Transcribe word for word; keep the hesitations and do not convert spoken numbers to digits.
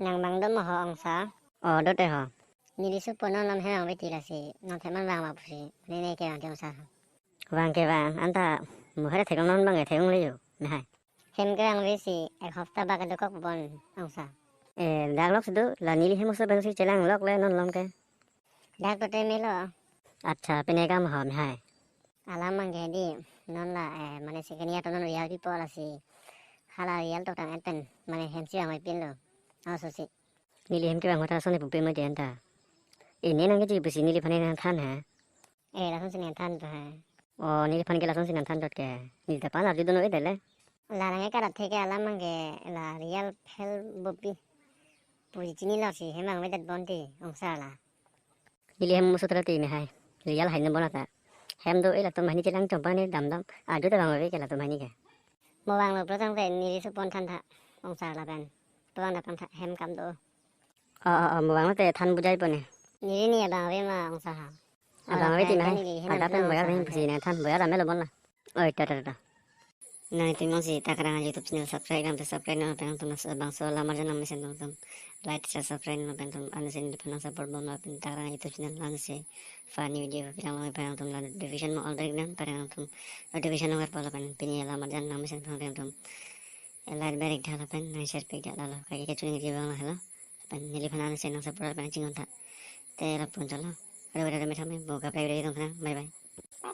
Nang bang do mo ho ongsa? O, do te ho. Neli sopo non lam hem vangve ti lasi, non thek man vang ma pusi, ne ne kevang ke ongsa. Vang kevang, anta mo hera thek non bang e thek ong le yo, mehai. Hem kevangve si, ek hopta bak dokok bon ongsa. E, dak lok si do, la neli hem oso pen si chelang lok le non lom ke. Dak to te melo. Accha, pine kam ho mehai. Alam mang ke di, non la, eh, mane second year to non real people lasi. Hala real to tang enten, mane hem si vangve pinlo. Oso si. Neli hem kevang hota son pupe mo di anta. Ini nang ke ji pusi neliphan nangthan ha. Eh, lason si nangthan to ha. O, neliphan ke lason si nangthan dot ke. Neli ta pan arju dono edele. La nang ke karat thek ke alam mang ke la real phel bopi. Puji chini lo si hem vangvedet bon ti ongsa la. Neli hem oso tara ti mehai. Real hai no bon ata. Hem do e latum hai ni chelang chompa ni dam dam. Arju ta vangve ke latum hai ni ke. Mo vanglo pulo tangte neli sopo non than tha. Ongsa lapen. Pavang dapang tha hem kam do. O, o, o, mo vanglo te than bujai po ne. Neli ni abang ave ma ongsa ha. Abang ave ti mehai. Neli hem ada pen boyar hem pusi nangthan boyar amelo bon la. Oi, ta, ta, ta, ta. Nangtum jongsi Takrang YouTube channel subscribe nang subscribe nang pen tum bangso alam arjan nang mesen tum like share subscribe nang pen tum ansi neliphan nang support bom lapen Takrang YouTube channel ansi funny video pilang long pen tum la notification mo all break nang pen tum notification nang po lapen pini alam arjan nang mesen pen tum like berek dha lapen nang share pek dha lalo kaki kechun ngi bang la helo pen neliphan ansi nang support pen chingon tha. Te lapu chalo. Aro aro me thame bo kaprek video tum kena. Bye bye.